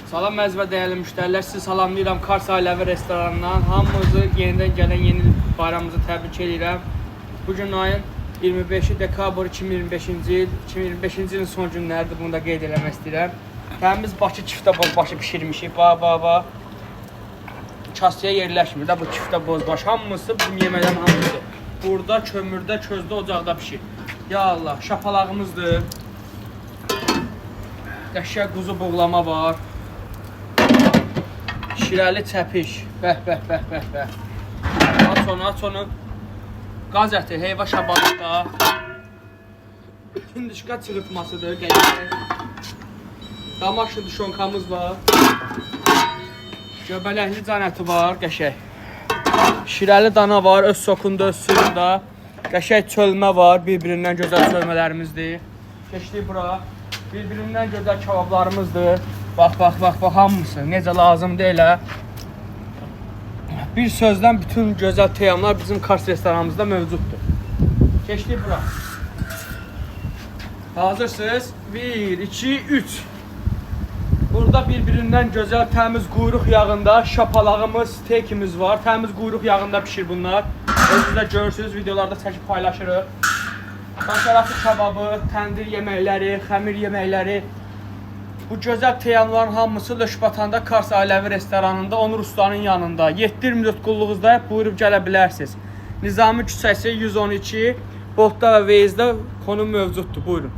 Salam əziz və dəyərli müştərilər, sizi salamlayıram Kars Ailəvi restoranından. Hamınızı yenidən gələn yeni il bayramınızı təbrik edirəm. Bu gün ayın 25-i dekabr 2025-ci il, 2025-ci ilin son günləridir, bunu da qeyd eləmək istəyirəm. Təmiz Bakı kiftə bozbaşı bişirmişik. Ba ba ba. Kasıya yerləşmir də bu kiftə bozbaşı. Hamısı bizim yeməklərin hamısı. Burada kömürdə, közdə, ocaqda pişir. Ya Allah, şapalağımızdır. Qəşəng quzu buğlama var. Şirəli çəpiş. Bəh, bəh, bəh, bəh, bəh. Aç onu, aç onu. Qaz əti, heyva şabalıqda. Hindişka çığırtmasıdır, qəşəng. Damaşlı duşonkamız var. Göbələkli can əti var, qəşəng. Şirəli dana var, öz sokunda, öz suyunda. Qəşəng çölmə var, bir-birindən gözəl çölmələrimizdir. Keçdik bura. Bir-birindən gözəl kabablarımızdır. Bax, bax, bax, bax, hamısı necə lazımdır elə. Bir sözdən bütün gözəl teyamlar bizim Kars restoranımızda mövcuddur. Keçdik bura. Hazırsınız? 1, 2, 3. Burada bir-birindən gözəl təmiz quyruq yağında şapalağımız, steakimiz var. Təmiz quyruq yağında pişir bunlar. Özünüz də görürsünüz, videolarda çəkib paylaşırıq. Başaraqlı kababı, təndir yeməkləri, xəmir yeməkləri. Bu gözəl teyamların hamısı Löşbatanda Kars Ailəvi restoranında Onur Ustanın yanında. 7/24 qulluğuzdayıq, buyurub gələ bilərsiniz. Nizami küçəsi 112, Botda və Veyzdə konum mövcuddur. Buyurun.